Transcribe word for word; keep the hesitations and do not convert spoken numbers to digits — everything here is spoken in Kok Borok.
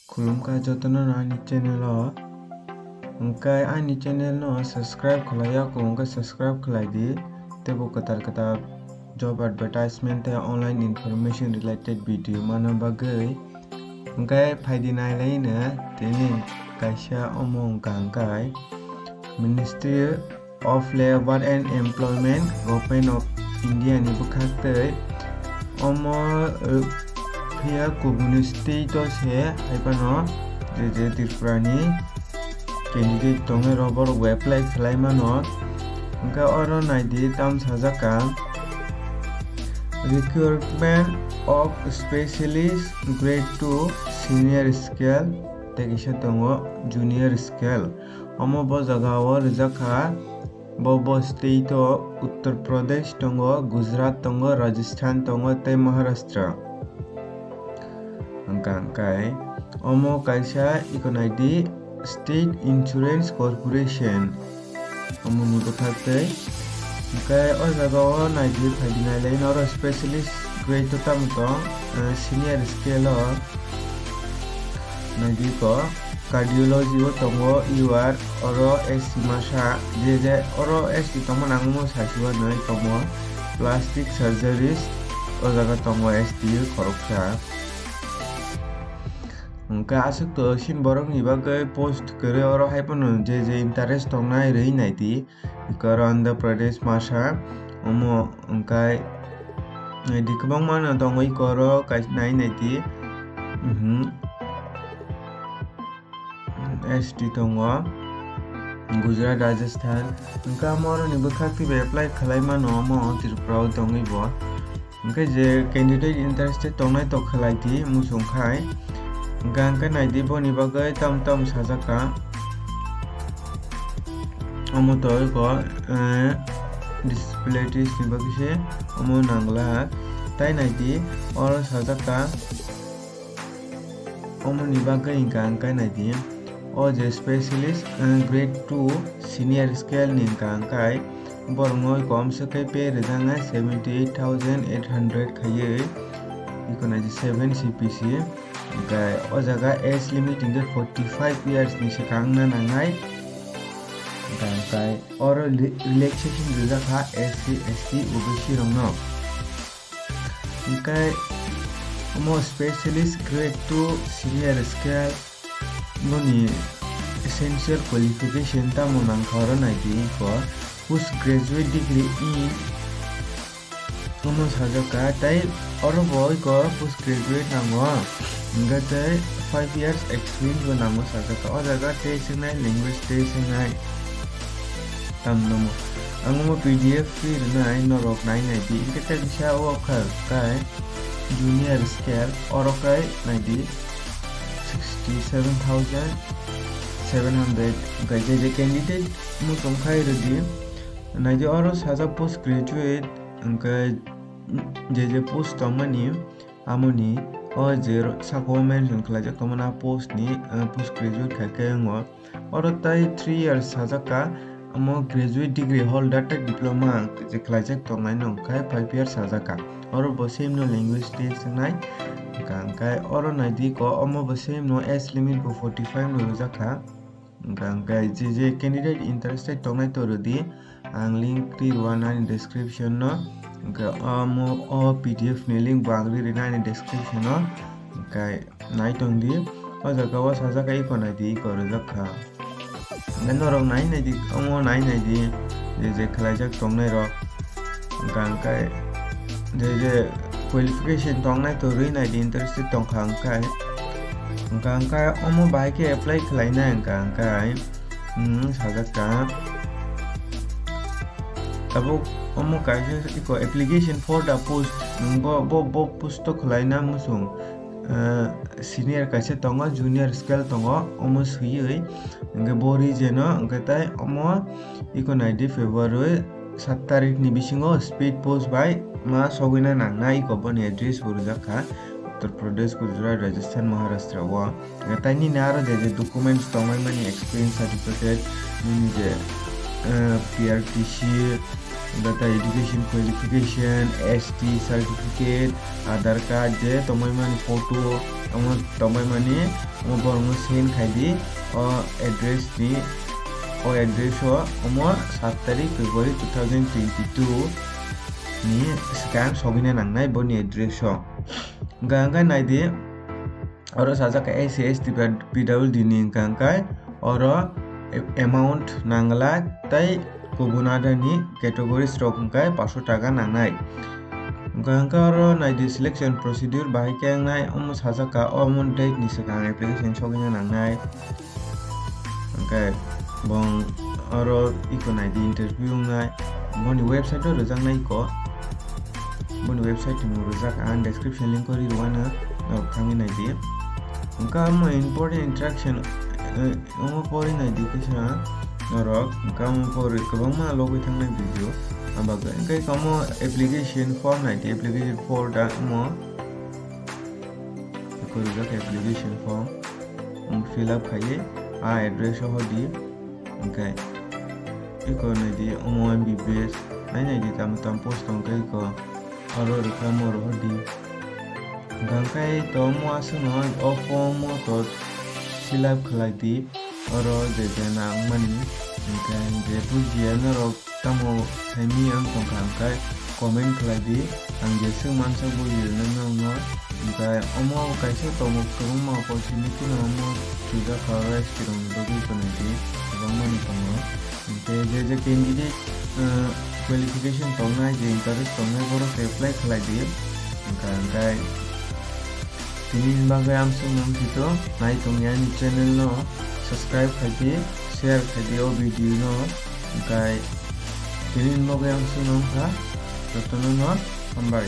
Khulumkha jotono no ani channel o. Hwnkhe ani channel no subscribe khlai ya kho, hwnkhe subscribe khlai di. Teibo kwtal kwtal job advertisement tei online information related video manna bagwi. Hwnkhe phaidi nailai no tini kaisa omo wngkha hwnkhe Ministry of Labour and Employment, Government of India ni bwkhak tei omo, uh, phiya kubuni state o se hai phano je je Tripura ni candidate tongnai rok borok bo apply khlai mano. Hwnkhe oro naidi tam sajak kha, "Recruitment of specialist grade two senior scale," tei kisa tongo junior scale. Omo bo jaga o rijak kha, bo, bo state o Uttar Pradesh tongo, Gujarat tongo, Rajasthan tongo tei Maharashtra. Hwnkha hwnkhe omo kaisa iko naidi State Insurance Corporation. Omo ni bwkhak tei hwnkhe o jaga o naidi phaidi nailai noro specialist grade o tamo tong, eh, senior scale o naidi ko. Cardiology o tongo U R, oro S T masa, je je oro S T tongma nangmo saichwano tongo. Plastic surgeries o jaga tongo S T khoroksa. Hwnkhe aswk to sin borokni bagwi post kwrwi oro hai phano je je interest tongnai rwi naidi. Ikoro Andhra Pradesh masa, omo hwnkhe naidi kwbangma no tongo ikoro kaisa nai naidi. Mhm. S T tongo, Gujarat, Rajasthan. Hwnkhe omo oroni bwkhak twibo apply khlai mano omo Tripura o tongwi bo. Hwnkhe je candidate interested tongnai to khlai di muchung khai. Hwnkhe hwnkhe naidi boni bagwi tam tam sajak kha. Omo to iko, eh, disabilities ni bagwi se omo nangla. Tai naidi oro sajak kha. Omo ni bagwi hwnkha hwnkhe naidi, o je specialist, eh, grade two senior scale ni hwnkha hwnkhe borokno kom se khe pay rijak nai seventy eight thousand eight hundred khaiwi, iko naidi seven C P C. Hwnkhe o jaga age limit hwnkhe forty five years ni swkang wngna nangnai. Hwnkha hwnkhe oro re-, relaxation rijak kha S C, S T, O B C rokno. Hwnkhe omo specialist grade two senior scale boni essential qualification tamo nangkha oro naidi iko post graduate degree in omo sajak kha tei oro bo iko post graduate nango hwnkhe tei five years experience bo nango sajak kha o jaga tei swngnai language tei swngnai. Tamno mo. Ang omo P D F twi rwnai norok nai nai di. Hwnkhe tei kisa o kha kai junior scale oro kai nai di sixty seven thousand seven hundred. Hwnkhe je je candidate muchung khai rw di. Nai di oro sajak post graduate hwnkhe je je post tongmani. Amoni o je ro-, saka o mention khlaijak tongmani a post ni, eh, post graduate khai khe wngo. Oro tei three years sajak kha, omo graduate degree holder tei diploma je khlaijak tongnai no khai five years sajak kha. Oro bo same no language test wngnai. Hwnkha hwnkhe oro nai di ko omo bo same no age limit bo forty five no rijak kha. Hwnkha hwnkhe je je candidate interested tongnai to rw di, ang link twi rw ani description no. Hwnkhe omo o P D F ni link bo ang ri rina ani description no. Hwnkhe nai tong di, o jaga o sajak kha iko nai di, iko rijak kha. Hwnkhe norok nai nai di, omo nai nai di, je je khlaijak tongnai rok. Hwnkha hwnkhe je je qualification tongnai to rwi nai di, interested tongkha hwnkhe. Hwnkha hwnkhe omo bahai khe apply khlainai hwnkha hwnkhe, hmm, sajak kha. Tabuk omo kaisa iko application for the post, nwng bo, bo, bo post o khlaina muchung. Eh, senior kaisa tongo, junior scale tongo, omo swiwi hwnkhe bo region o hwnkhe tai omo iko nai di February sat tarik ni bisingo speed post bai ma sogwina nangnai, iko boni address bo rijak kha Uttar Pradesh, Gujarat, Rajasthan, Maharashtra o. Hwnkhe tai nini aro je je documents tongmani experience certificate, nini je, eh, P R T C, Data education qualification, S T certificate, Aadhaar card je tongmani photo, omo tongmani omo borokno send khai di o address ni, o address o omo sat tarik February two thousand twenty-two ni swkang sogwina nangnai boni address o. Hwnkha hwnkhe nai di, oro sajak S C, S T ba P W D ni hwnkha hwnkhe oro amount nangla tei kubun adani categories rok hwnkhe paanso taka nangnai. Hwnkha hwnkhe oro nai di selection procedure bahai khe wngnai, omo sajak kha omo date ni swkang application sogwina nangnai. Hwnkhe bong oro iko nai di interview wngnai, boni website o rwjaknai iko, boni website ni mung rwjak ang description link o ri rwano, norok thangwi nai di. Hwnkhe omo important interaction, eh, omo pori nai di kisa norok, hwnkhe omo pori kwbangma logwi thangnai video, abagwi hwnkhe omo application form nai di, application form da omo. Eko rijak application form, um, fill up khaiwi a address o hodi, hwnkhe eko nai di omo M B B S, nai nai di tamo tamo post tong khe eko oro rwkha omo oro hodi. Hwnkhe to omo aswkno o form o to fill up khlai di, oro je je nangmani, hwnkhe je bujiya norok tamo saimani ang tongkha, hwnkhe comment khlai di, ang jeswk mansa bujinai nokno, hwnkhe omo kaisa tongo kwbangma opportunity no omo swijak kha, S T rokni bagwi gwnangwi kwbangmani tongo, hwnkhe je je candidate, eh, qualification tongnai, je interest tongnai borok apply khlai di, hwnkhe, hwnkhe Tini ni bagwi amswk nang sito nai tongya ani channel no subscribe khai di, share khai di o video no, hwnkhe tini ni bagwi amswk nang kha jotono no hambai.